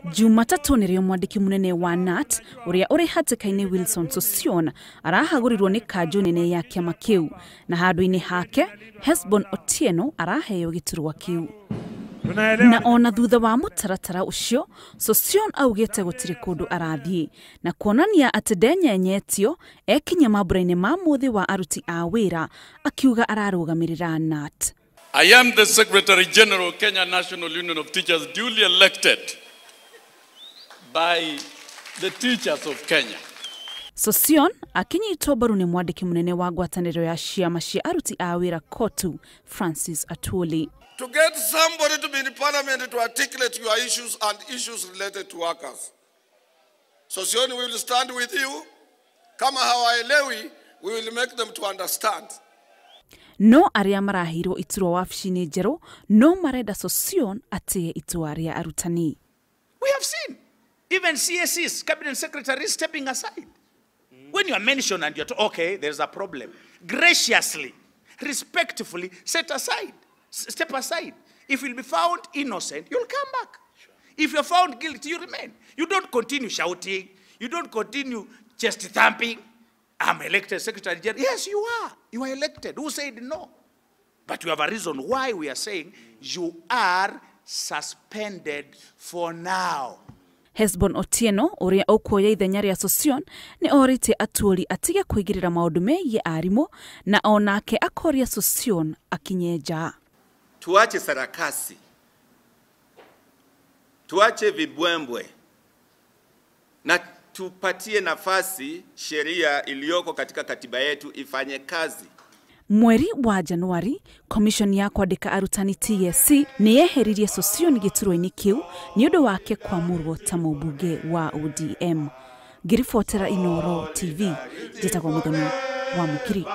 Jumatatũ nĩrĩo mwandĩki mũnene wa KNUT ũrĩa ũrĩ hatĩka-inĩ Wilson Sossion arahagũrirwo nĩ kanjũ nene ya kĩama kĩu, na handũ-inĩ hake Hesbon Otieno araheo gĩturwa kĩu. Na ona thutha wa mũtaratara ũcio, Sossion augĩte gũtirĩ kũndũ arathiĩ na kuonania atĩ ndenyenyetio ekinya mambura-inĩ ma mũthĩ wa aruti a wĩra, akiuga ararũgamĩrĩra KNUT. I am the Secretary General, Kenya National Union of Teachers, duly elected by the teachers of Kenya. Sossion akinyitwo mbaru nĩ mwandĩki mũnene wa ngwatanĩro ya ciama cia aruti a wĩra KOTU, Francis Atwoli. To get somebody to be in parliament to articulate your issues and issues related to workers. Sossion will stand with you. Kama hawaelewi, we will make them to understand. No arĩa maraheirwo iturwa wabici-inĩ njerũ no marenda Sossion atĩe itua rĩa arutani. We have seen even CSCs, cabinet secretaries, stepping aside. When you are mentioned and you're told, okay, there's a problem, graciously, respectfully, set aside, step aside. If you'll be found innocent, you'll come back. If you're found guilty, you remain. You don't continue shouting. You don't continue chest thumping. I'm elected Secretary General. Yes, you are. You are elected. Who said no? But we have a reason why we are saying you are suspended for now. Hesbon Otieno ũrĩa ũkuoya ithenya rĩa Sossion nĩ orĩtie Atwoli atige kũigĩrĩra maũndũ megiĩ arimũ, na onake akoria Sossion akinye nja. Tuache sarakasi, tuache vibwembwe na tupatie nafasi sheria iliyoko katika katiba yetu ifanye kazi. Mweri wa Januari, Commission ya kwandĩka arutani TSC nĩ yeheririe Sossion gĩturwa-inĩ kĩu nĩ ũndũ wake kwamũrwo ta mũmbunge wa ODM. Ngĩribotera Inooro TV, njĩtagwo Muthoni wa Mũkiri.